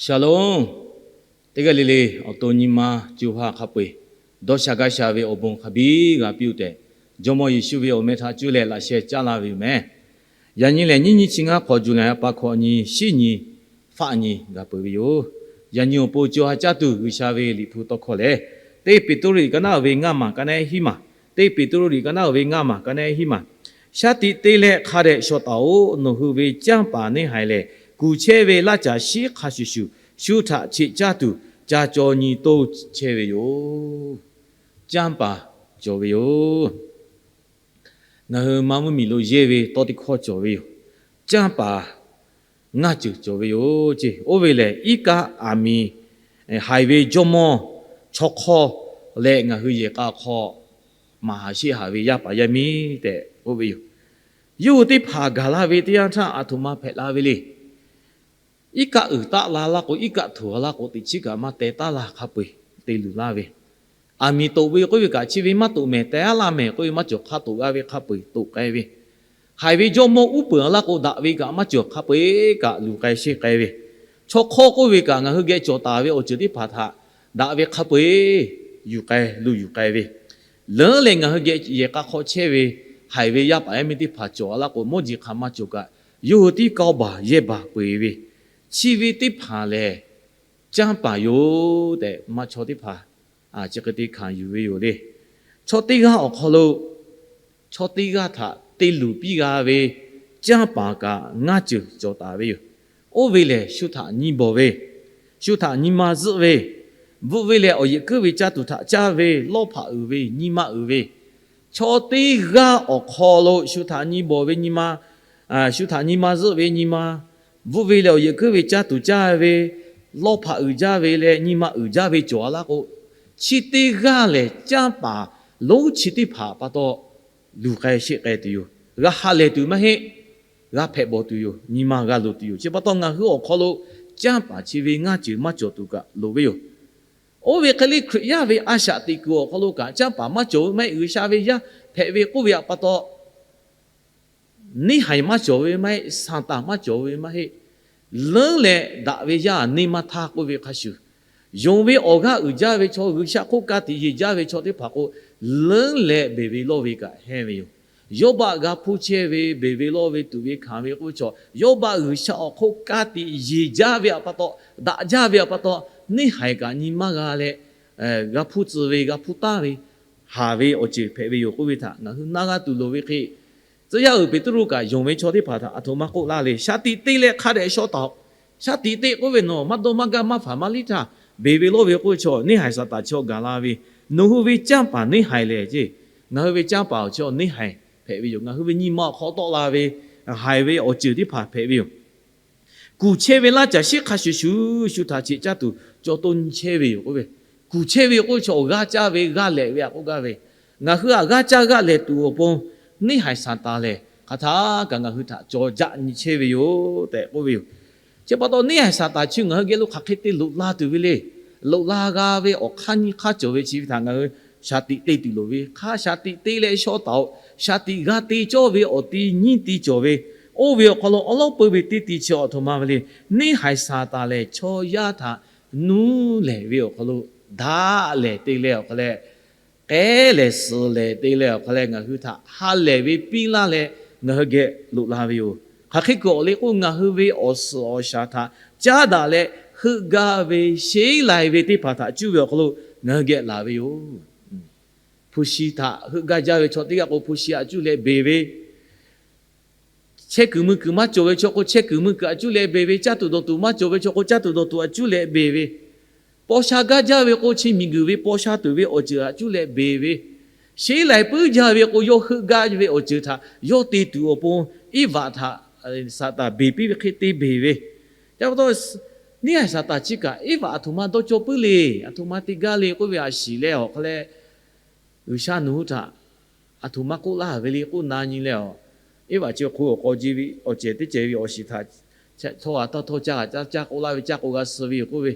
Shalom. Teˇ g'aˇ le le awˬ to nyi ma co ha hk'a peu-eˬ dawˇ sha gaˇ sha ve awˬ bon hk'a biˇ g'a piˇ-oˆ tehꞈ, Jawˇmawˇ Yeˍsuˆ ve awˬ meh htaꞈ cuˇ leh laꞈ sheh caˉ laˇ ve yoˬ meh. Yaꞈ nyi lehˬ, nyiˇ nyi chi ngaˇ hk'awꞈ juˬ lehˬ, a pa hkawꞈ nyi, shiˉ nyi, faˆ nyi g'a peuˬ ve yoˬ. Yaꞈ nyi awˬ pon co ha caˇ tuˬ G'uiˬsha ve Liꞈ hpu tawˇ hkawˇ lehˬ, Teˇ Peˍtruˆ ka naˉ uiˍ ve ngaˇ maˬ ka nehˉ hiˉ maˬ, Teˇ Peˍtruˆ ka naˉ uiˍ ve ngaˇ maˬ ka nehˉ hiˉ maˬ, shaˉ tiꞈ te leh hk'a dehꞈ shaw taˍ-oꞈ. Nawˬ hui ve canˇ paˍ neˇ haiˬ lehˬ, kuˬ chehˇ ve laˇ caˬ shiˉ hk'a shuˍ shuˍ shu htaꞈ cheꞈ caˇ tuˬ, ca caw nyi toˇ chehˇ ve yoˬ. Canˇ paˍ cawˬ ve yoˬ. Ngaˬ hui maˇ mvuhˇ miˬ lo yehˇ ve tawˇ teˇ hkawˇ cawˬ ve yoˬ. Canˇ paˍ ngaˇ ceuˬ cawˬ ve yoˬ ce. Oˇ ve lehˬ, iˉ kaˆ aˬ miˍ haiˬ ve jawˇmawˇ chaw hk'awˇ leh ngaˬ hui yehˬ k'a hk'aw maˍ haˍ sheˆ haˍ ve yaˇ paˍ yaˇ miˇ tehꞈ k'oˆ ve yoˬ. Yawˇ hui teˇ hpaˍ gaˬ la ve teˇ yanˇ htaˇ, aˬ htoꞈ ma hpehꞈ la ve le. Iˉ kaˆ uiˍ taˆ la laˇ k'o, iˉ kaˆ htuˬ a laˇ k'o, teꞈ chiˉ kaꞈ maˇ teh taˉ laˇ hk'a peu-eˬ te luˬ laˇ ve, aˬ miˍ toꞈ ve k'oˆ ve kaꞈ chi ve maˇ toꞈ mehˍ, teh aˉ laˇ mehˍ k'oˆ ve maˇ cawˬ, hk'a toꞈ g'a ve hk'a peu-eˬ toꞈ k'ai ve, haiˬ ve jawˇmawˇ uˉ peunˍ a laˇ k'o, daꞈ ve kaꞈ maˇ cawˬ, hk'a peu-eˬ kaꞈ luˬ k'ai sheˆ k'ai ve, chaw hk'awˇ k'oˆ ve kaꞈ ngaˬ hui geh cawˬ taˍ ve awˬ ceuˬ teˇ hpaˍ htaꞈ daꞈ ve hk'a peu-eˬ yuˬ k'ai luˬ yuˬ k'ai ve, leuˉ leh ngaˬ hui geh yehˬ k'a hk'aw chehˇ ve haiˬ ve yaˇ paˍ yaˇ miˇ teˇ hpaˍ cawˬ a laˇ k'o, mawˇ jeˬ hk'aˬ maˇ cawˬ kaꞈ, yawˇ hui tiˉ kaoˇ baˬ yehˇ baˬ peu-eˬ ve, chi ve teˇ hpaˍ lehˬ, canˇ paˍ yoˬ tehꞈ maˇ chaw teˇ hpaˍ chi hk'e te hkanˍ yuˬ ve yoˬ le. Chaw teˇ g'aˇ awˬ hk'aw lo, chaw teˇ g'aˇ htaꞈ te luˬ piˇ g'a ve canˇ paˍ kaꞈ ngaˇ ceuˬ cawˬ taˍ ve yoˬ. Oˇ ve lehˬ, shu htaꞈ nyi bawˬ ve, shu htaꞈ nyi ma zuhˆ ve, bvuhˆ ve leh awˬ yehˬ kuiˉ ve caˇ tuˬ htaꞈ caˇ ve, lawˇ hpaꞈ uiˍ ve, nyi ma uiˍ ve, chaw teˇ g'aˇ awˬ hk'aw lo shu htaꞈ nyi bawˬ ve nyi ma, shu htaꞈ nyi ma zuhˆ ve nyi ma, bvuhˆ ve leh awˬ yehˬ kuiˉ ve caˇ tuˬ caˇ ve, lawˇ hpaꞈ uiˍ jaˇ ve leh nyi ma uiˍ jaˇ ve cawˬ a laˇ k'o, chi teˇ g'aˇ lehˬ canˇ paˍ lonˉ chi teˇ hpaˍ pa taw luˬ k'ai sheˆ k'ai tuˬ yoˬ. G'a ha lehˬ tuˬ maˇ heˆ. G'a hpehꞈ bawˬ tuˬ yoˬ. Nyi ma g'a loˍ tuˬ yoˬ. Chi pa taw ngaˬ hui awˬ hk'aw lo canˇ paˍ chi ve ngaˇ ceuˬ maˇ cawˬ tuˬ kaꞈ loˍ ve yoˬ. Oˇ ve hk'e le Hkriꞈ yaˇ ve a shaꞈ teꞈ kuiˬ awˬ hk'aw lo kaꞈ canˇ paˍ maˇ cawˬ ve maˇ heˆ. G'uiˬsha ve yaˇ hpehꞈ ve k'oˆ ve pa taw, neˇ haiˬ maˇ cawˬ ve maˇ heˆ. Saˍtanˍ maˇ cawˬ ve maˇ heˆ. Leuˉ leh daꞈ ve yaˇ neˇ maˇ htaˇ k'oˆ ve hk'a shuˍ, yonˍ ve awˬ g'aˇ uiˍ jaˇ ve chaw, G'uiˬsha hk'oˆ ka tiꞈ yeˬ jaˇ ve chaw teˇ hpaˍ k'o, leuˉ leh beˬ ve lawˇ ve kaꞈ hehnˇ ve yoˬ. Yawˇbaˆ g'a hpuˇ chehˇ ve beˬ ve lawˇ ve tuꞈ ve hkanˍ ve k'oˆ ve chaw, Yawˇbaˆ G'uiˬsha awˬ hk'oˆ ka tiꞈ yeˬ jaˇ ve pa taw, daꞈ jaˇ ve pa taw, neˇ haiˬ kaꞈ nyi maˇ g'a leh, g'a hpuˇ tcuh ve, g'a hpuˇ taˍ ve, haˍ ve awˬ ceuˬ hpehꞈ ve yoˬ k'oˆ ve htaꞈ ngaˬ hui na g'a tuˬ loˍ ve hk'e, tcuh yaˇ uiˍ Peˍtruˆ kaꞈ yonˍ ve chaw teˇ hpaˍ htaꞈ aˬ htoꞈ ma k'oˆ laˇ le. Shaˍ tiꞈ te leh hk'a dehꞈ shaw taˍ-oꞈ. Shaˍ tiꞈ te k'oˆ ve nawˬ maˇ dawˇ maˇ gaˇ maˇ hpaˍ maˇ liˇ htaˇ, beˬ ve lawˇ ve k'oˆ ve chaw neˇ haiˬ Saˍtanˍ chi awˬ gaˬ la ve, nawˬ hui ve canˇ paˍ neˇ haiˬ lehˬ ce. Ngaˬ hui ve canˇ paˍ awˬ chi neˇ haiˬ hpehꞈ ve yoˬ. Ngaˬ hui ve nyi ma awˬ hk'aw tawˆ la ve, haiˬ ve awˬ ceuˬ teˇ hpaˍ hpehꞈ ve yoˬ. Kuˬ chehˇ ve laˇ caˬ shiˉ hk'a shuˍ shuˍ shu htaꞈ cheꞈ caˇ tuˬ caw toˇ nyi chehˇ ve yoˬ k'oˆ ve, kuˬ chehˇ ve k'oˆ ve chaw awˬ g'aˇ caˇ ve g'aˇ lehꞈ ve htaꞈ k'oˆ gaˇ ve, ngaˬ hui htaꞈ g'aˇ caˇ g'aˇ lehꞈ tuˬ awˬ pon neˇ haiˬ Saˍtanˍ lehˬ hk'aˬ htaˇ kaꞈ ngaˬ hui htaꞈ caw jaˆ nyi chehˇ ve yoˬ tehꞈ k'oˆ ve yoˬ. Chi pa taw neˇ haiˬ Saˍtanˍ chi ngaˬ hui geh lo hk'aˬ hk'e te loꞈ la tuˬ ve le. Loꞈ la g'a ve awˬ hk'aˇ nyiˇ hk'aˇ cawˬ ve chi ve htaꞈ ngaˬ hui shaˍ tiꞈ te tuˬ loˍ ve hk'aˇ, shaˍ tiꞈ te leh shaw taˍ-oꞈ. Shaˍ tiꞈ g'a te cawˇ ve awˬ ti nyiˇ ti cawˬ ve, oˇ ve awˬ hk'aw lo awˉ lawˉ peu ve teˇ ti chi aˬ htoꞈ ma ve le. Neˇ haiˬ Saˍtanˍ lehˬ chaw yaˇ htaꞈ nuˇ lehˬ ve awˬ hk'aw lo daꞈ lehˬ te leh awˬ hk'aw leh, k'ehˉ lehˬ suhˍ lehˬ te leh awˬ hk'aw leh ngaˬ hui htaꞈ ha lehˬ ve piˇ laˇ leh ngaˬ hui geh loꞈ la ve yoˬ. Hk'aˬ hk'e kuiˬ awˬ le k'o, ngaˬ hui ve awˬ suhˍ awˬ shaˍ htaꞈ caˉ daꞈ leh heuˆ gaˇ ve sheˉ lai ve teˇ hpaˍ htaꞈ cuˇ ve awˬ hk'aw lo ngaˬ hui geh laˬ ve yoˬ. Hpu shi htaꞈ heuˆ gaˇ jaˇ ve chaw teˇ g'aˇ k'o, hpu shi aꞈ cuˇ leh beˬ ve, chehˇ kuiˬ mui kuiˬ maˇ cawˬ ve chaw k'o, chehˇ kuiˬ mui kuiˬ aꞈ cuˇ leh beˬ ve, caˇ tuˬ dawˬ tuˬ maˇ cawˬ ve chaw k'o, caˇ tuˬ dawˬ tuˬ aꞈ cuˇ leh beˬ ve, paw sha gaˇ jaˇ ve k'o, chi miˬguiˬ ve paw sha tuˬ ve awˬ ceuˬ aꞈ cuˇ leh beˬ ve, sheˉ lai puiˉ jaˇ ve k'o, yawˇ heuˆ gaˇ ve awˬ ceuˬ htaꞈ yawˇ te tuˬ awˬ pon Eˇvaꞈ htaꞈ Saˍtanˍ beˬ piˇ ve hk'e te beˬ ve. Ca pa taw, neˇ haiˬ Saˍtanˍ chi kaꞈ Eˇvaꞈ aˬ htoꞈ ma dawˇ cawˇ puiˉ le, aˬ htoꞈ ma te gaˇ le k'oˆ ve a shiˍ leh awˬ hk'aw leh, G'uiˬsha nawˬ hui htaꞈ aˬ htoꞈ ma k'oˆ laˇ ve le k'oˆ na nyi leh, Eˇvaꞈ chi hk'oˆ awˬ k'aw ji ve awˬ cehˬ teˇ cehˬ ve awˬ shiˍ htaꞈ htawˇ a taˇ htawˇ caˇ caˇ caˇ k'oˆ laˇ ve, caˇ k'o g'a suh ve yoˬ k'oˆ ve,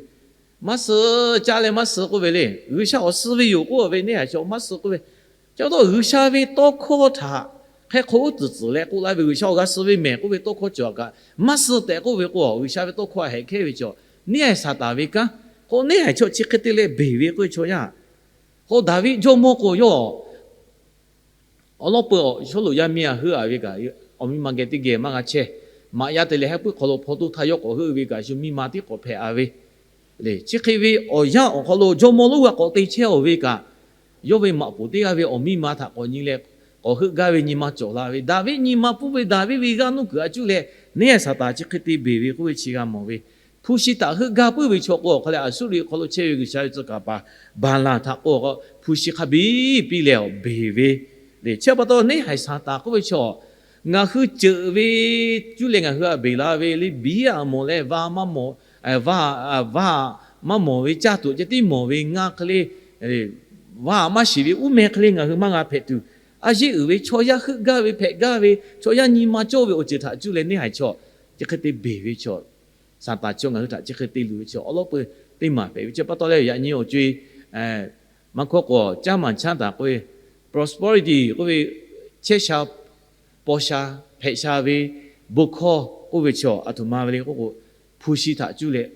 maˇ suh, caˇ leh maˇ suh k'oˆ ve le. G'uiˬsha awˬ suh ve yoˬ k'oˆ ve neˇ haiˬ chaw maˇ suh k'oˆ ve. Ca pa taw G'uiˬsha ve tawˇ hkawˇ htaꞈ hk'e hk'oˆ uˉ tcuhˍ tcuhˍ leh k'oˆ laˇ ve, G'uiˬsha awˬ g'a suh ve mehˬ k'oˆ ve tawˇ hkawˇ cawˬ kaꞈ maˇ suh tehꞈ k'oˆ ve k'o, G'uiˬsha ve tawˇ hkawˇ a hehꞈ hkehˇ ve cawˬ Neˇ haiˬ Saˍtanˍ ve kanˉ k'o, neˇ haiˬ chaw chi hk'e te leh beˬ ve k'oˆ ve chaw yaˇ. K'o Daˍviˆ jawˇmawˇ k'o yawˇ awˬ lawˉ peuˬ awˬ shawˉ loꞈ yaˇ miˇ a heuˆ a ve kaꞈ, awˬ miˇ ma geh teˇ geh maˇ g'a chehˇ. Maꞈ yaˇ te leh haˉ puiˉ hk'aw lo hpaw toˇ htaˇ yawˇ k'awꞈ heuˆ ve kaꞈ, shu miˇ ma tiˉ k'awꞈ hpehꞈ a ve le. Chi hk'e ve awˬ yanˇ awˬ hk'aw lo jawˇmawˇ lonˉ g'a k'awꞈ te chehˇ oˬ ve kaꞈ, yawˇ ve maꞈ poˍ teˇ g'aˇ ve awˬ miˇ ma htaꞈ k'awꞈ nyi leh, k'awꞈ heuˆ gaˇ ve nyi ma cawˬ la ve, Daˍviˆ nyi ma pfuhˇ ve Daˍviˆ ve g'aˇ nuˇ kuiˬ a cuˇ leh neˇ haiˬ Saˍtanˍ chi hk'e te beˬ ve k'oˆ ve chi g'a mawˬ ve. Hpu shi htaꞈ heuˆ gaˇ puiˉ ve chaw k'o, awˬ hk'a leh Aˍsuˇriˆ hk'aw lo chehˇ ve G'uiˬsha ve tcuh kaˍ paˍ Baˍlaˍ htaꞈ k'o, hpu shi hk'a biˇ piˇ leh awˬ beˬ ve le. Chi pa taw neˇ haiˬ Saˍtanˍ k'oˆ ve chaw, ngaˬ hui ceuˬ ve cuˇ leh ngaˬ hui a beˬ la ve le, biˇ a mawˬ leh va maˇ mawˬ, va, va maˇ mawˬ ve caˇ tuˬ ceh tiˉ mawˬ ve ngaˇ hk'e le, va maˇ shiˍ ve uˉ meh hk'e le ngaˬ hui maˇ g'a hpehꞈ tuˬ, a yeˇ uiˍ ve chaw yaˇ heuˆ gaˇ ve hpehꞈ gaˇ ve chaw yaˇ nyi ma cawˇ ve awˬ ceuˬ htaꞈ cuˇ leh neˇ haiˬ chaw chi hk'e te beˬ ve chaw, Saˍtanˍ chaw ngaˬ hui htaꞈ chi hk'e te luˬ ve chaw awˬ lawˉ peuˬ teˇ maˬ hpehꞈ ve. Chi pa taw leh yaꞈ nyi awˬ co-e maˇ hkawˇ k'o, caˇ maˍ chaˇ taˍ k'oˆ ve, prosperity k'oˆ ve, chehˇ sha paw sha hpehꞈ sha ve bon hkawˇ k'oˆ ve chaw aˬ htoꞈ ma ve le k'oˆ k'o, hpu shi htaꞈ cuˇ leh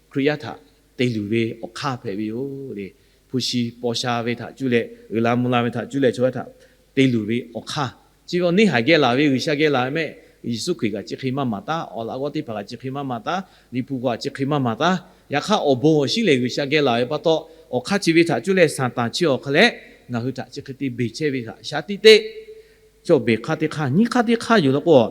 Hkriꞈ yaˇ htaꞈ te luˬ ve awˬ hk'aˇ hpehꞈ ve yoˬ le. Hpu shi paw sha ve htaꞈ cuˇ leh, uiˍ la mvuh la ve htaꞈ cuˇ leh chaw yaˇ htaꞈ te luˬ ve awˬ hk'aˇ, chi ve neˇ haiˬ geh laˬ ve G'uiˬsha geh laˬ ve mehˆ. Yeˍsuˆ Hkriꞈ kaꞈ chi hk'e maˇ maˍ taˉ, awˬ laꞈ g'awˇ teˇ hpaˍ kaꞈ chi hk'e maˇ maˍ taˉ, liꞈ hpu k'o kaꞈ chi hk'e maˇ maˍ taˉ. Yaꞈ hk'aˇ awˬ bon awˬ shinˉ lehˬ G'uiˬsha geh laˬ ve pa taw, awˬ hk'aˇ chi ve htaꞈ cuˇ leh Saˍtanˍ chi awˬ hk'a leh ngaˬ hui htaꞈ chi hk'e te beˬ chehˇ ve htaꞈ shaˉ tiˉ teˆ. Chaw beˬ hk'aˇ teˇ hk'aˇ, nyiˇ hk'aˇ teˇ hk'aˇ yoˬ law k'o,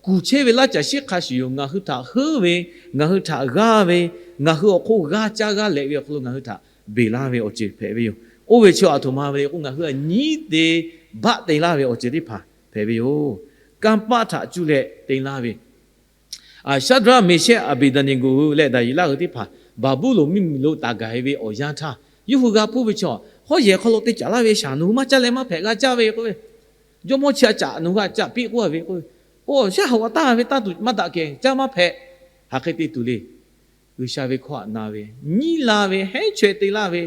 kuˬ chehˇ ve laˇ caˬ shiˉ hk'a shuˍ yoˬ. Ngaˬ hui htaꞈ heuˆ ve, ngaˬ hui htaꞈ g'aˇ ve, ngaˬ hui awˬ hk'oˆ g'aˇ caˇ g'aˇ leh ve awˬ hk'aw lo ngaˬ hui htaꞈ beˬ laˇ ve awˬ ceuˬ hpehꞈ ve yoˬ. Oˇ ve chi aˬ htoꞈ ma ve le k'o, ngaˬ hui a nyiˉ te baˆ te laˇ ve awˬ ceuˬ teˇ hpaˍ hpehꞈ ve yoˬ. Kanˇ paˆ htaꞈ cuˇ leh te laˇ ve Shaˍdraˆ, Meˍshehˆ, Aˍbeˍdaˍneˍgoˍ hui leh Daˍyeˍlaˆ hui teˇ hpaˍ Baˍbuˍlonˍ mvuhˇmiˬ lo taˍ gaˬ ve awˬ yanˇ htaˇ, yawˇ hui g'a hpuˇ ve chaw, hawˉ yehˬ hk'aw lo te caˍ laˇ ve shaˍ nawˬ hui maˇ caˇ leh maˇ hpehꞈ g'a caˇ ve k'oˆ ve, jawˇmawˇ chi a caꞈ nawˬ hui a caꞈ piˇ k'oˆ a ve k'oˆ ve, o shaˉ hoꞈ a taˇ ve taˇ tuˬ maˇ daꞈ kehˬ caˇ maˇ hpehꞈ, hk'aˬ hk'e te tuˬ le. G'uiˬsha ve hkawˇ htaꞈ na ve, nyiˉ la ve, heˉ chaweh te laˇ ve,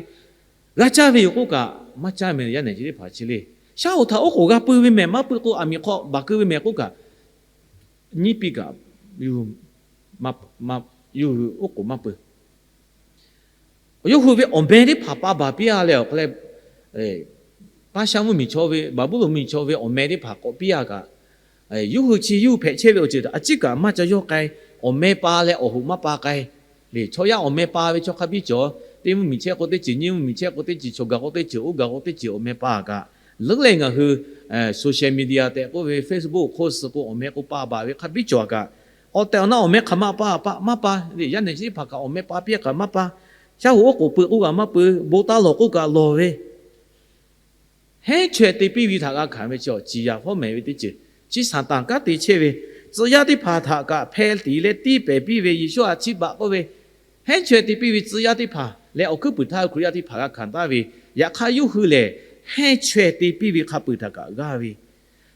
g'a caˇ ve yoˬ k'oˆ kaꞈ maˇ caˇ mehˍ. Yaˇ nehˬ chi teˇ hpaˍ chi le, shaˉ hoꞈ htaꞈ oˉ k'oˍ g'a pui ve mehˍ, maˇ pui k'o aˬ miˍ hk'aw baˬ keu ve mehˍ k'oˆ kaꞈ, nyiˉ piˇ kaꞈ yawˇ hui oˉ k'oˍ maˇ pui. Yawˇ hui ve awˬ meh teˇ hpaˍ pa baˬ piˇ a leh awˬ hk'a leh, Paˉshaˆ mvuhˇmiˬ chaw ve, Baˍbuˍlonˍ mvuhˇmiˬ chaw ve awˬ meh teˇ hpaˍ k'awꞈ piˇ a kaꞈ, yawˇ hui chi yawˇ hui hpehꞈ chehˇ ve awˬ ceuˬ htaꞈ a ciˉ kaꞈ maˇ ca yawˇ k'ai. Awˬ meh pa leh awˬ hoꞈ maˇ pa k'ai. Chaw yaˇ awˬ meh pa ve chaw hk'a biˇ cawˬ. Teˇ mvuhˇmiˬ chehˇ k'o teˇ ceuˬ, nyiˇ mvuhˇmiˬ chehˇ k'o teˇ ceuˬ, choˬ gaˬ k'o teˇ ceuˬ, oˇ gaˬ k'o teˇ ceuˬ awˬ meh pa kaꞈ, leuˉ leh ngaˬ hui social media tehꞈ k'oˆ ve Facebook hk'oˆ suh k'o awˬ meh k'o pa baˬ ve hk'a biˇ cawˬ kaꞈ, awˬ tehˬ awˬ na awˬ meh hk'aˬ ma pa, maˇ pa. Yaˇ nehˬ chi teˇ hpaˍ kaꞈ awˬ meh pa piˇ kaꞈ maˇ pa. Shaˉ hoꞈ oˉ k'oˍ pui k'oˆ kaꞈ maˇ pui, bon taˇ lawˬ k'oˆ kaꞈ lawˬ ve, heˉ chaweh te piˇ ve htaꞈ g'a hkanˍ ve chi awˬ ciˍ yaˍ fawˉ mehˍ ve teˇ ceuˬ, chi Saˍtanˍ kanˉ te chehˇ ve, tcuh yaˇ teˇ hpaˍ htaꞈ kaꞈ hpeh tiˍ leh tiˇ pehˍ piˇ ve Yeˍsuˆ a ciˉ baꞈ k'oˆ ve, heˉ chaweh te piˇ ve tcuh yaˇ teˇ hpaˍ leh awˬ hkuiˉ puiˍ htaˇ Hkriꞈ yaˇ teˇ hpaˍ g'a hkanˍ taˍ ve, yaꞈ hk'aˇ yawˇ hui lehˬ heˉ chaweh te piˇ ve hk'a peuˬ htaꞈ kaꞈ g'aˇ ve,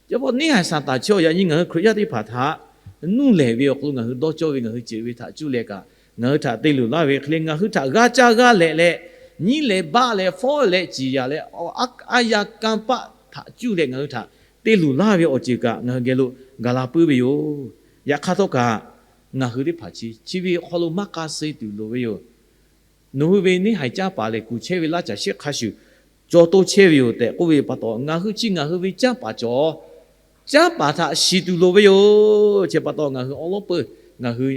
chi pa taw neˇ haiˬ Saˍtanˍ chi awˬ yaꞈ nyi ngaˬ hui Hkriꞈ yaˇ teˇ hpaˍ htaꞈ nuˇ lehˬ ve awˬ hk'aw lo ngaˬ hui dawˇ cawˇ ve ngaˬ hui ceuˬ ve htaꞈ cuˇ leh kaꞈ, ngaˬ hui htaꞈ te luˬ laˇ ve hk'e le, ngaˬ hui htaꞈ g'aˇ caˇ g'aˇ lehꞈ leh, nyiˉ leh baˆ leh fawˉ leh ciˍ yaˍ leh, aˉ yaˇ kanˇ paˆ htaꞈ cuˇ leh ngaˬ hui htaꞈ te luˬ laˇ ve awˬ ceuˬ kaꞈ ngaˬ hui geh lo gaˬ la puiˉ ve yoˬ. Yaꞈ hk'aˇ htawˇ kaꞈ, ngaˬ hui teˇ hpaˍ chi chi ve awˬ hk'aw lo maˇ k'a suh tuˬ loˍ ve yoˬ. Nawˬ hui ve neˇ haiˬ canˇ paˍ lehˬ kuˬ chehˇ ve laˇ caˬ shehˆ hk'a shuˍ cawˬ toˇ chehˇ ve yoˬ tehꞈ k'oˆ ve pa taw, ngaˬ hui chi ngaˬ hui ve canˇ paˍ cawˬ, canˇ paˍ htaꞈ shiˍ tuˬ loˍ ve yoˬ. Chi pa taw ngaˬ hui awˬ lawˉ peuˬ ngaˬ hui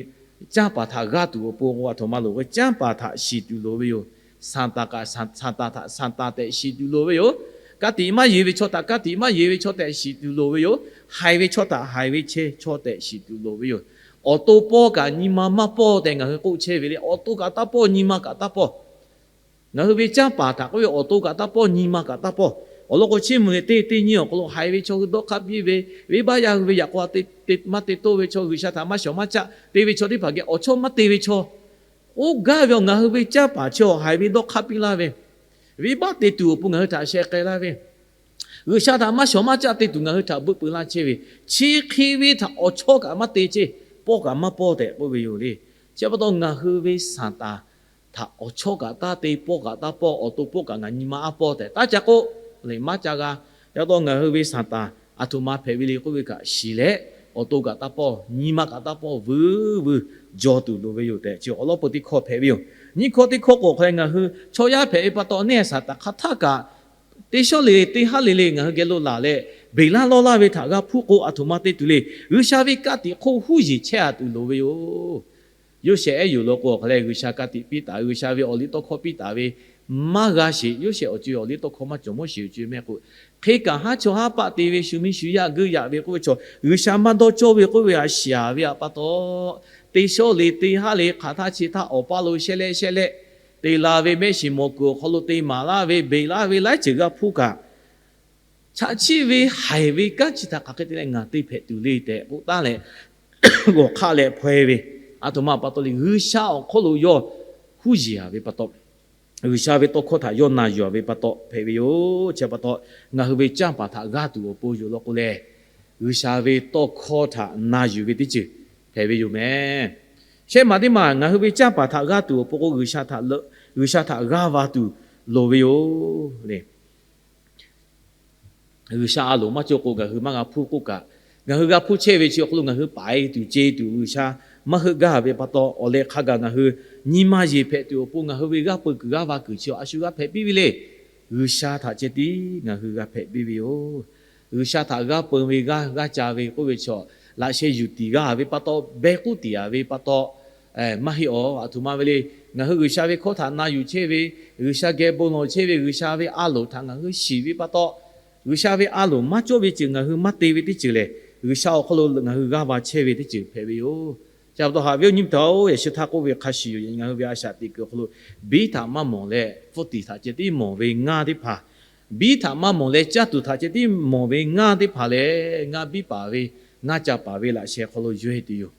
canˇ paˍ htaꞈ g'aˇ tuˬ awˬ pon k'o, aˬ htoꞈ ma loˍ k'o canˇ paˍ htaꞈ shiˍ tuˬ loˍ ve yoˬ. Saˍtanˍ kaꞈ Saˍtanˍ htaꞈ Saˍtanˍ tehꞈ shiˍ tuˬ loˍ ve yoˬ. Ka tiꞈ maˇ yeˬ ve chaw htaꞈ ka tiꞈ maˇ yeˬ ve chaw tehꞈ shiˍ tuˬ loˍ ve yoˬ. Haiˬ ve chaw htaꞈ haiˬ ve chehˇ chaw tehꞈ shiˍ tuˬ loˍ ve yoˬ. Awˬ to pawˇ kaꞈ nyi ma maˇ pawˇ tehꞈ ngaˬ hui k'oˆ chehˇ ve le. Awˬ to kaꞈ taˇ pawˇ, nyi ma kaꞈ taˇ pawˇ. Ngaˬ hui ve canˇ paˍ htaꞈ k'oˆ ve awˬ to kaꞈ taˇ pawˇ, nyi ma kaꞈ taˇ pawˇ. Awˬ lawn k'o, chiˇ mvuh leh teˇ teˇ nyiˇ awˬ hk'aw lo haiˬ ve chaw hui dawˇ hk'aˇ piˇ ve, venˇbaˆ yaˇ hui ve yaꞈ k'o maˇ te toˇ ve chaw, G'uiˬsha htaꞈ maˇ shawˍ maˇ caˆ te ve chaw teˇ hpaˍ geh awˬ chawˇ maˇ te ve chaw, oˇ gaˇ ve awˬ ngaˬ hui ve canˇ paˍ chi awˬ haiˬ ve dawˇ hk'aˇ piˇ laˇ ve, venˇbaˆ te tuˬ awˬ pon ngaˬ hui htaꞈ sheh k'ai laˇ ve, G'uiˬsha htaꞈ maˇ shawˍ maˇ caˆ te tuˬ ngaˬ hui htaꞈ beuꞈ peu laˇ chehˇ ve, chi hk'e ve htaꞈ awˬ chawˇ kaꞈ maˇ te chehˇ, pawˇ kaꞈ maˇ pawˇ tehꞈ k'oˆ ve yoˬ le. Chi pa taw ngaˬ hui ve Saˍtanˍ htaꞈ awˬ chawˇ kaꞈ taˇ te, pawˇ kaꞈ taˇ pawˇ, awˬ to pawˆ kaꞈ ngaˬ nyi ma aˉ pawˇ tehꞈ taˇ ca k'oˆ leh maˇ ca g'a. Chi pa taw ngaˬ hui ve Saˍtanˍ aˬ htoꞈ ma hpehꞈ ve le k'oˆ ve kaꞈ shiˍ leh, awˬ to kaꞈ taˇ pawˇ, nyi ma kaꞈ taˇ pawˇ, vuiˬ vuiˬ jaw tuˬ loˍ ve yoˬ tehꞈ chi awˬ lawn peuˬ teˇ hkawˇ hpehꞈ ve yoˬ. Nyiˇ hkawˇ teˇ hkawˇ k'o, hk'aˬ lehˬ ngaˬ hui chaw yaˇ hpehꞈ ve pa taw neˇ haiˬ Saˍtanˍ hk'aˬ htaˇ kaꞈ teˇ shawˉ le teˇ haˉ le le ngaˬ hui geh lo laˬ leh, beˬ laˇ lawˇ laˇ ve htaꞈ g'a hpuˇ k'o, aˬ htoꞈ ma te tuˬ le. G'uiˬsha ve ka tiꞈ hk'oˆ huˉ yeˬ chehˇ a tuˬ loˍ ve yoˬ. Yoˇsehꞈ ehˉ yoˬ law k'o, hk'aˬ lehˬ G'uiˬsha ka tiꞈ piˇ taˍ, G'uiˬsha ve awˬ liˇ tawˇ hkawˇ piˇ taˍ ve maˇ g'a sheˍ. Yoˇsehꞈ awˬ co awˬ liˇ tawˇ hkawˇ maˇ cawˬ, Moˉseˍ awˬ co mehˆ k'o, hk'e kaꞈ haˉ chawˇ haˉ paˆ te ve, shu miˇ shu yaˇ g'euˆ yaꞈ ve k'oˆ ve chaw, G'uiˬsha maˇ dawˇ cawˇ ve k'oˆ ve a shiˍ ve pa taw, teˇ shawˉ le teˇ haˉ le hk'aˬ htaˇ chi htaˇ awˬ paˇ lo shehˇ lehˆ shehˇ lehˆ te la ve, mehˆ shiˍ mawˬ kuiˬ awˬ hk'aw lo te maˍ laˇ ve, beˬ laˇ ve laiˉ ceuˬ g'a hpuˇ kaꞈ, chaꞈ chiˆ ve haiˬ ve kanˉ chi htaꞈ hk'aˬ hk'e te leh ngaˬ te hpehꞈ tuˬ le tehꞈ k'oˆ taˉ leh, g'awˬ hk'aˆ leh hpaw-e ve, aˬ htoꞈ ma pa taw le, G'uiˬsha awˬ hk'aw lo yawˇ huˉ yeˬ a ve pa taw, G'uiˬsha ve tawˇ hkawˇ htaꞈ yawˇ na yuˬ a ve pa taw hpehꞈ ve yoˬ. Chi pa taw, ngaˬ hui ve canˇ paˍ htaꞈ g'aˇ tuˬ awˬ pon yoˬ law k'o lehˬ, G'uiˬsha ve tawˇ hkawˇ htaꞈ na yuˬ ve teˇ ceuˬ hpehꞈ ve yoˬ mehˍ. Shehˆ maˬ teˇ maˬ ngaˬ hui ve canˇ paˍ htaꞈ g'aˇ tuˬ awˬ pon k'o, G'uiˬsha htaꞈ g'aˇ va tuˬ loˍ ve yoˬ le. G'uiˬsha a loˍ maˇ cawˇ k'o, ngaˬ hui maˇ g'a hpuˇ k'oˆ kaꞈ, ngaˬ hui g'a hpuˇ chehˇ ve chi awˬ hk'aw lo ngaˬ hui paiˍ tuˬ ce tuˬ G'uiˬsha maˇ heuˆ gaˇ ve pa taw, awˬ leh hk'a gaˬ ngaˬ hui nyi ma yeˬ hpehꞈ tuˬ awˬ pon ngaˬ hui ve g'aˇ peu kuiˬ g'aˇ va kuiˬ chi awˬ a shu g'a hpehꞈ piˇ ve le. G'uiˬsha htaꞈ ceh tiˉ ngaˬ hui g'a hpehꞈ piˇ ve yoˬ. G'uiˬsha htaꞈ g'aˇ peu ve g'aˇ g'aˇ ca ve k'oˆ ve chaw, laꞈ sheh yuˬ tiˍ g'a ve pa taw, beh k'uˉ tiˍ a ve pa taw maˇ heˆ awˬ. Aˬ htoꞈ ma ve le. Ngaˬ hui G'uiˬsha ve hkawˇ htaꞈ na yuˬ chehˇ ve, G'uiˬsha geh bon lawˬ chehˇ ve, G'uiˬsha ve a loˍ htaꞈ ngaˬ hui shiˍ ve pa taw, G'uiˬsha ve a loˍ maˇ cawˇ ve ceuˬ ngaˬ hui maˇ te ve teˇ ceuˬ lehˬ, G'uiˬsha awˬ hk'aw lo ngaˬ hui g'aˇ va chehˇ ve teˇ ceuˬ hpehꞈ ve yoˬ. Chi pa taw haꞈ ve awˬ nyi teˇ hpaˍ-oˬ, yaꞈ shu htaˇ k'oˆ ve hk'a shuˍ yoˬ. Ngaˬ hui ve a shaꞈ teꞈ kuiˬ awˬ hk'aw lo biˉ htaꞈ maˇ mawˬ leh, pfuhˇ tiˍ htaꞈ ceh tiˉ mawˬ ve ngaˇ teˇ hpaˍ, biˉ htaꞈ maˇ mawˬ leh caˇ tuˬ htaꞈ ceh tiˉ mawˬ ve ngaˇ teˇ hpaˍ lehˬ, ngaˇ biˇ paˍ ve, ngaˇ ca paˍ ve laꞈ sheh hk'aw lo yawehˇ tuˬ yoˬ.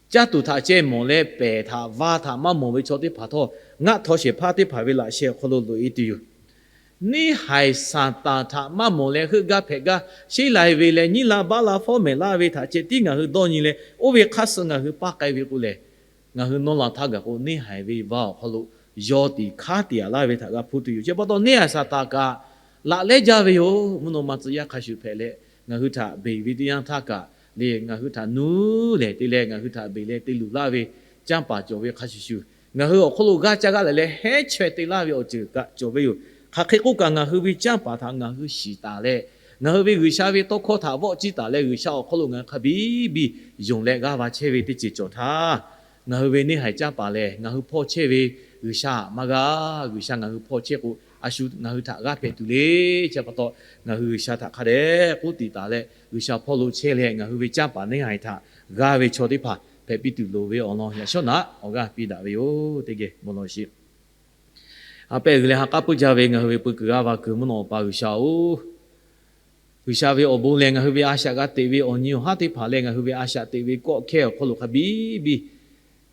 Caˇ tuˬ htaꞈ ceh mawˬ leh pehˬ htaꞈ va htaꞈ maˇ mawˬ ve chaw teˇ hpaˍ htawˇ, ngaˇ htaw shehˍ hpaˇ teˇ hpaˍ ve laꞈ sheh awˬ hk'aw lo loꞈ-e tuˬ yoˬ. Neˇ haiˬ Saˍtanˍ htaꞈ maˇ mawˬ leh heuˆ gaˇ hpehꞈ gaˇ sheˉ lai ve leh, nyiˇ la baˆ la fawˉ mehˍ laˇ ve htaꞈ ceh tiˉ ngaˬ hui dawˇ nyi leh, oˇ ve hk'aˇ suh ngaˬ hui paˇ k'ai ve k'o lehˬ, ngaˬ hui nawˇ la htaˇ gaˬ k'o, neˇ haiˬ ve va awˬ hk'aw lo yaw tiˍ hkanˉ tiˍ a laˇ ve htaꞈ g'a hpuˇ tuˬ yoˬ. Chi pa taw neˇ haiˬ Saˍtanˍ kaꞈ laꞈ lehˉ jaˇ ve yoˬ. Mvuhˇ naw ma tcuh yaˇ hk'a shuˍ hpehꞈ leh, ngaˬ hui htaꞈ beˬ ve teˇ yanˇ htaˇ kaꞈ le, ngaˬ hui htaꞈ nuˇ lehˬ te leh ngaˬ hui htaꞈ beˬ leh te luˬ laˇ ve canˇ paˍ cawˬ ve hk'a shuˍ shuˍ, ngaˬ hui awˬ hk'aw lo g'aˇ caˇ g'aˇ lehˬ leh heˉ chaweh te laˇ ve awˬ ceuˬ kaꞈ cawˬ ve yoˬ. Hk'aˬ hk'e k'oˆ kaꞈ, ngaˬ hui ve canˇ paˍ htaꞈ ngaˬ hui shiˍ taˍ leh, ngaˬ hui ve G'uiˬsha ve tawˇ hkawˇ htaꞈ vawˆ ciˇ taˍ leh, G'uiˬsha awˬ hk'aw lo ngaˬ hui hk'a biˇ biˇ yonˍ leh g'aˇ va chehˇ ve teˇ ceuˬ cawˬ htaˇ, ngaˬ hui ve neˇ haiˬ canˇ paˍ lehˬ, ngaˬ hui hpawˇ chehˇ ve G'uiˬsha maˇ g'a. G'uiˬsha ngaˬ hui hpawˇ chehˇ k'o, a shu ngaˬ hui htaꞈ g'aˇ hpehꞈ tuˬ le. Chi pa taw, ngaˬ hui G'uiˬsha htaꞈ hk'a dehꞈ k'oˆ tiˍ taˍ leh, G'uiˬsha hpawˇ lo chehˇ leh ngaˬ hui ve canˇ paˍ neˇ haiˬ htaꞈ g'aˇ ve chaw teˇ hpaˍ hpehꞈ piˇ tuˬ loˍ ve awˬ lawn yaꞈ shawˉ naꞈ awˬ g'aˇ piˇ daꞈ ve yoˬ. Teˇ geh bon lawˬ sheˍ. A pehˉ g'uiˬ leh ha k'aˉ puiˉ jaˇ ve ngaˬ hui ve peu kuiˬ g'aˇ va kuiˬ mvuhˇ naw awˬ pa G'uiˬsha-oˬ, G'uiˬsha ve awˬ bon lehˬ, ngaˬ hui ve a shaꞈ g'a teꞈ ve awˬ nyi awˬ haˉ teˇ hpaˍ leh ngaˬ hui ve a shaꞈ teꞈ ve kawˆ hkehˇ awˬ hk'aw lo hk'a biˇ biˇ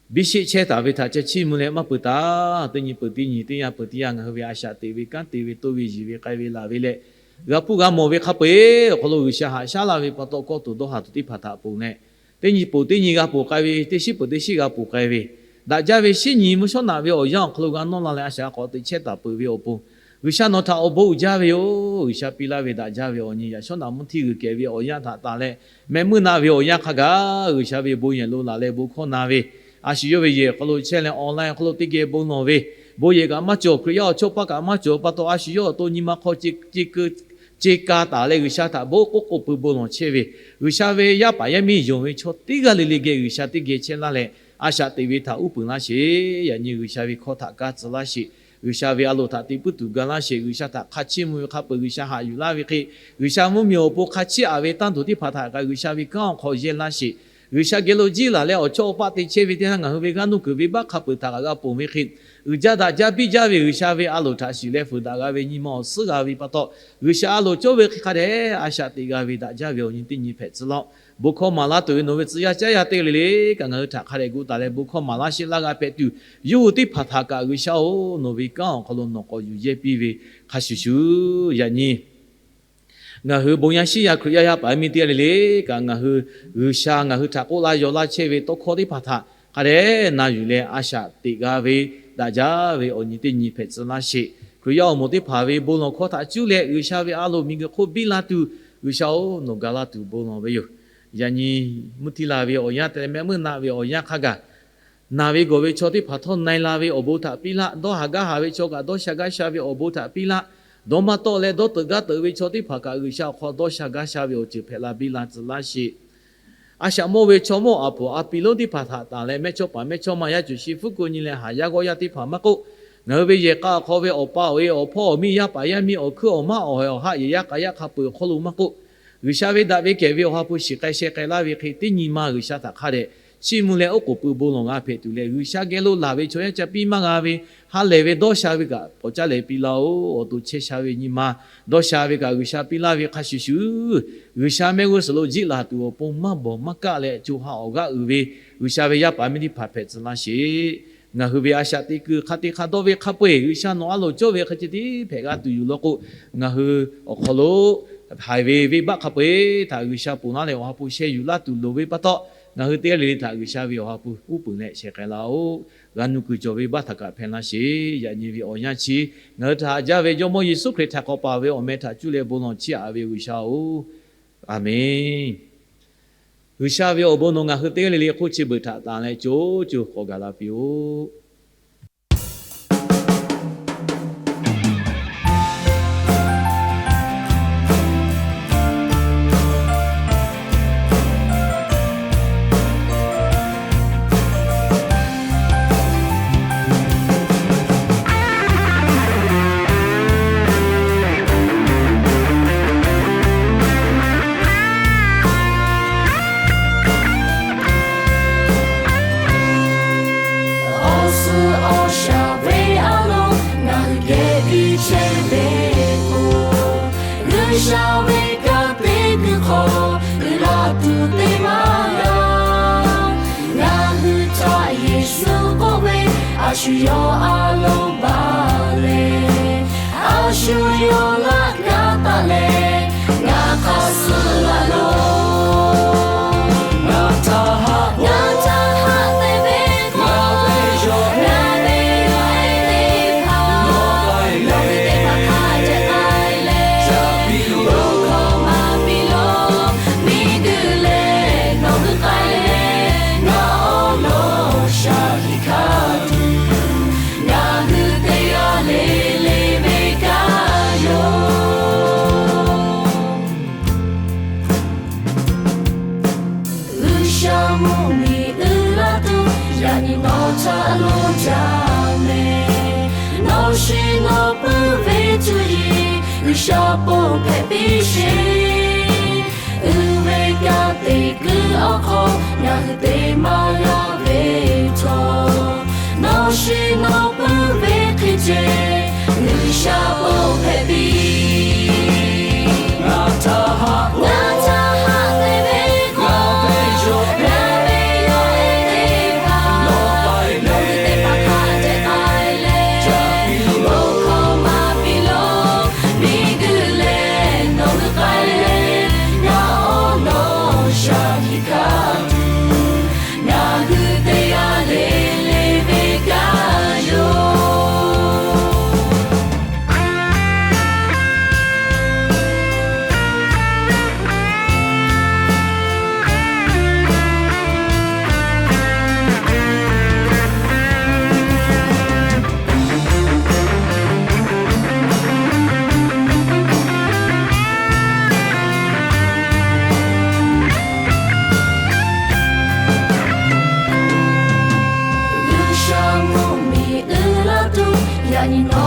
biˇ sheˆ chehˇ taˍ ve htaꞈ ceh chiˇ mvuh leh maˇ peuˬ taˍ. Teˇ nyi peuˬ teˇ nyi, teˇ yanˇ peuˬ teˇ yanˇ, ngaˬ hui ve a shaꞈ teꞈ ve kanˉ te ve toˇ ve yiˬ ve k'ai ve laˬ ve leh, g'a hpuˇ g'a mawˬ ve hk'a peu-eˬ awˬ hk'aw lo G'uiˬsha haꞈ shaˉ laˇ ve pa taw, kawˇ tuˬ dawˇ haˍ tuˬ teˇ hpaˍ htaꞈ ponˬ leh, teˇ nyi peuˬ teˇ nyi g'a ponˬ k'ai ve, teˇ shiˉ peuˬ teˇ shiˉ g'a ponˬ k'ai ve, daꞈ jaˇ ve shinˉ nyi mvuhˇ shawˉ naꞈ ve awˬ yanˇ awˬ hk'aw lo g'a nawˇ la leh a shaꞈ k'awꞈ teꞈ chehˇ taˍ peuˬ ve awˬ pon, G'uiˬsha nawˬ htaꞈ awˬ bon uiˍ jaˇ ve yoˬ. G'uiˬsha piˇ laˇ ve daꞈ jaˇ ve awˬ nyi yaꞈ shawˉ naꞈ mvuhˇ htiˇ g'uiˬ kehˬ ve awˬ yanˇ htaꞈ tanˬ leh, mehˆ meuˇ na ve awˬ yanˇ hk'a gaˬ G'uiˬsha ve bon yehˬ lo laˬ leh bon hkawˇ na ve, a shu yawˇ ve yehˬ awˬ hk'aw lo chehˇ leh online awˬ hk'aw lo teˇ geh bon lawˬ ve, bon yehˬ kaꞈ maˇ cawˬ, Hkriꞈ yaˇ awˬ chawˇ paˇ kaꞈ maˇ cawˬ pa taw, a shu yawˇ awˬ to nyi ma hk'aw ce ka taˍ leh G'uiˬsha htaꞈ bon k'oˆ k'oˆ pui bon lawˬ chehˇ ve, G'uiˬsha ve yaˇ paˍ yaˇ miˇ yonˍ ve chaw teˇ g'aˇ le le geh G'uiˬsha teˇ geh chehˇ laˇ leh, a shaꞈ teꞈ ve htaꞈ uˉ peunˍ laˇ sheˍ. Yaꞈ nyi G'uiˬsha ve hkawˇ htaꞈ kaˇ tcuh laˇ sheˍ. G'uiˬsha ve a loˍ htaꞈ teꞈ puiˉ tuˬ ga laˇ sheˍ. G'uiˬsha htaꞈ hk'a chiˇ mvuh ve hk'a peu-eˬ G'uiˬsha haꞈ yuˬ laˇ ve hk'e, G'uiˬsha mvuhˇmiˬ awˬ pon hk'a chiˇ aꞈ ve tanˇ tuˬ teˇ hpaˍ htaꞈ kaꞈ G'uiˬsha ve kanˉ awˬ hk'aw yehˇ laˇ sheˍ. G'uiˬsha geh lo jiˇ laˬ leh awˬ chawˇ awˬ paˆ te chehˇ ve teˇ yanˇ, ngaˬ hui ve g'aˇ nuˇ kuiˬ venˇbaˆ hk'a peu-eˬ htaꞈ kaꞈ g'a ponˬ ve hk'e, uiˍ jaˇ daꞈ jaˇ biˇ jaˇ ve G'uiˬsha ve a loˍ htaꞈ shiˍ leh fuiˍ daꞈ g'a ve nyi ma awˬ suhˉ g'a ve pa taw, G'uiˬsha a loˍ cawˇ ve hk'e hk'a dehꞈ a shaꞈ teꞈ g'a ve daꞈ jaˇ ve awˬ nyi teˇ nyi hpehꞈ tcuh laˇ-oˆ. Bon hkawˇ maˍ laˇ tuˬ ve nawˬ ve tcuh yaˇ caˉ yaˇ teˇ g'aˇ le le kaꞈ ngaˬ hui htaꞈ hk'a dehꞈ gu taˍ leh bon hkawˇ maˍ laˇ sheˆ laˇ g'a hpehꞈ tuˬ, yawˇ hui teˇ hpaˍ htaꞈ kaꞈ G'uiˬsha-oˬ, nawˬ ve kanˉ awˬ hk'aw lo nawˬ k'awꞈ yuˬ yehˇ piˇ ve hk'a shuˍ shuˍ, yaꞈ nyi ngaˬ hui bon yaˇ shiˉ yaˇ Hkriꞈ yaˇ yaˇ paˍ yaˇ miˇ teˇ g'aˇ le le kaꞈ ngaˬ hui G'uiˬsha ngaˬ hui htaꞈ k'oˆ laˇ yaw laˇ chehˇ ve tawˇ hkawˇ teˇ hpaˍ htaꞈ hk'a dehꞈ na yuˬ leh a shaꞈ teꞈ g'a ve daꞈ jaˇ ve awˬ nyi teˇ nyi hpehꞈ tcuh laˇ sheˍ. Hkriꞈ yaˇ awˬ moˍ teˇ hpaˍ ve bon lawˬ hkawˇ htaꞈ cuˉ leh G'uiˬsha ve a loˍ miˬguiˬ hk'oˆ biˇ la tuˬ, G'uiˬsha-oˬ, nawˬ ga laˇ tuˬ bon lawˬ ve yoˬ. Yaꞈ nyi mvuhˇ htiˇ la ve awˬ yanˇ te leh mehˆ meuˇ naˆ ve awˬ yanˇ hk'a gaˬ, naˬ ve gawˬ ve chaw teˇ hpaˍ htawˇ na e la ve awˬ bon htaꞈ piˇ laˆ. Dawˇ haˍ gaˇ haˍ ve chaw kaꞈ dawˇ sha gaˇ sha ve awˬ bon htaꞈ piˇ laˆ. Dawˇ maˇ tawˆ leh dawˇ teuꞈ gaˇ teuꞈ ve chaw teˇ hpaˍ kaꞈ G'uiˬsha awˬ hk'aw dawˇ sha gaˇ sha ve awˬ ceuˬ hpehꞈ la biˇ la tcuh laˇ sheˍ. A shaꞈ mawˇ ve chaw mawˇ aˍ poˍ Aˍpiˍlonˉ teˇ hpaˍ htaꞈ tanˬ leh mehˇchawˇpaˍ mehˇchawˇma yaˇ cawˬ sheˍ hpfuhˇ ko nyi leh haˍ yaˇ g'awˇ yaˇ teˇ hpaˍ maˇ k'oˆ, ngaˬ hui ve yehˬ k'a awˬ hk'aw ve awˬ pa awˬ e awˬ hpawˇ awˬ miˇ yaˇ paˍ yaˇ miˇ awˬ hkuiˉ awˬ maˇ awˬ heh awˬ haˆ yehˬ yaˇ k'a yaˇ hk'a peu-eˬ awˬ hk'aw lo maˇ k'oˆ, G'uiˬsha ve daꞈ ve kehˬ ve awˬ ha hpu shiˍ k'ai sheh k'ai laˇ ve hk'e teˇ nyi ma G'uiˬsha htaꞈ hk'a dehꞈ chiˇ mvuh leh oˉ k'oˍ pui bon lawˬ g'a hpehꞈ tuˬ leh, G'uiˬsha geh lo laˬ ve chaw yaˇ ca piˇ maˇ g'a ve, ha lehˬ ve dawˇ sha ve kaꞈ k'awꞈ caˇ leh piˇ laˇ-oˆ. Awˬ to chehˇ sha ve nyi ma dawˇ sha ve kaꞈ G'uiˬsha piˇ laˇ ve hk'a shuˍ shuˍ, G'uiˬsha mehˆ g'uˇ suhˍ lo jiˆ laˬ tuˬ awˬ pon maˇ bawˬ maˇ kaˆ leh co ha awˬ g'aˇ uiˍ ve G'uiˬsha ve yaˇ paˍ miˇ teˇ hpaˍ hpehꞈ tcuh laˇ sheˍ. Ngaˬ hui ve a shaꞈ teꞈ kuiˬ hk'a te hk'a dawˇ ve hk'a peu-eˬ G'uiˬsha nawˬ a loˍ cawˇ ve hk'a ceh tiˉ hpehꞈ g'a tuˬ yoˬ law k'o, ngaˬ hui awˬ hk'aw lo haiˬ ve venˇbaˆ hk'a peu-eˬ htaꞈ G'uiˬsha ponˬ laˇ leh awˬ ha hpu sheh yuˬ laˇ tuˬ loˍ ve pa taw, ngaˬ hui teˇ g'aˇ le le htaꞈ G'uiˬsha ve awˬ ha hpu uˉ peunˍ leh sheh k'ai laˇ-oˆ. G'a nuˇ kuiˬ cawˬ ve venˇbaˆ htaꞈ kaꞈ hpehˇ laˇ sheˍ. Yaꞈ nyi ve awˬ yanˇ chi ngaˬ hui htaꞈ haꞈ jaˇ ve Jawˇmawˇ Yeˍsuˆ Hkriꞈ htaꞈ k'awꞈ paˍ ve awˬ meh htaꞈ cuˇ leh bon lawˬ chiˇ aꞈ ve G'uiˬsha-oˬ, Aˍmenˇ. G'uiˬsha ve awˬ bon nawˬ ngaˬ hui teˇ g'aˇ le le hk'oˆ chi beuꞈ htaꞈ tanˬ leh co co k'awꞈ gaˬ la piˇ-oˆ. Awˬ suhˍ awˬ shaˍ ve a loˍ ngaˬ hui geh piˇ chehˇ ve k'o, G'uiˬsha ve kanˉ te kuiˬ hk'aw uiˍ la tuˬ te maˇ g'a. Ngaˬ hui htaꞈ Yeˍsuˆ k'oˆ ve, a shu yawˇ a loˍ baˬ leh, a shu yawˇ laꞈ kaˉ taˍ leh, ngaˬ hk'aˬ suh laˬ loˬ. Ngaˬ htaꞈ haꞈ, ngaˬ htaꞈ haꞈ te ve k'o, ngaˬ ve yawˇ ehˉ teˇ hpaˍ, nawˬ hui teˇ hpaˍ hk'a dehꞈ k'ai leh, bon hkawˇ maˇ piˇ law. Miˬguiˬ lehˬ nawˬ hui k'ai leh, ngaˬ awˬ lawn shaˍ tiꞈ hkanˍ tuˬ, ngaˬ hui teˇ g'aˇ le le ve kanˉ yoˬ. G'uiˬsha mvuhˇmiˬ uiˍ la tuˬ, yaꞈ nyi nawˬ htaꞈ lo jaˇ mehˍ. Nawˬ shiˍ nawˬ pui ve cuˇ yiˍ G'uiˬsha ponˬ hpehꞈ piˇ sheˍ. Uiˍ ve kanˉ te kuiˬ awˬ hk'aw ngaˬ hui te maˇ g'a ve htawˇ, nawˬ shiˍ nawˬ pui ve hk'e ceh G'uiˬsha ponˬ hpehꞈ piˇ. Ngaˬ htaꞈ haꞈ, ngaˬ htaꞈ haꞈ te ve k'o, ngaˬ ve yawˇ ehˉ teˇ hpaˍ, nawˬ hui teˇ hpaˍ hk'a dehꞈ k'ai leh, bon hkawˇ maˇ piˇ law. Miˬguiˬ lehˬ nawˬ hui k'ai leh, ngaˬ awˬ lawn shaˍ tiꞈ hkanˍ tuˬ, ngaˬ hui teˇ g'aˇ le le ve kanˉ yoˬ. G'uiˬsha mvuhˇmiˬ uiˍ la tuˬ, yaꞈ nyi nawˬ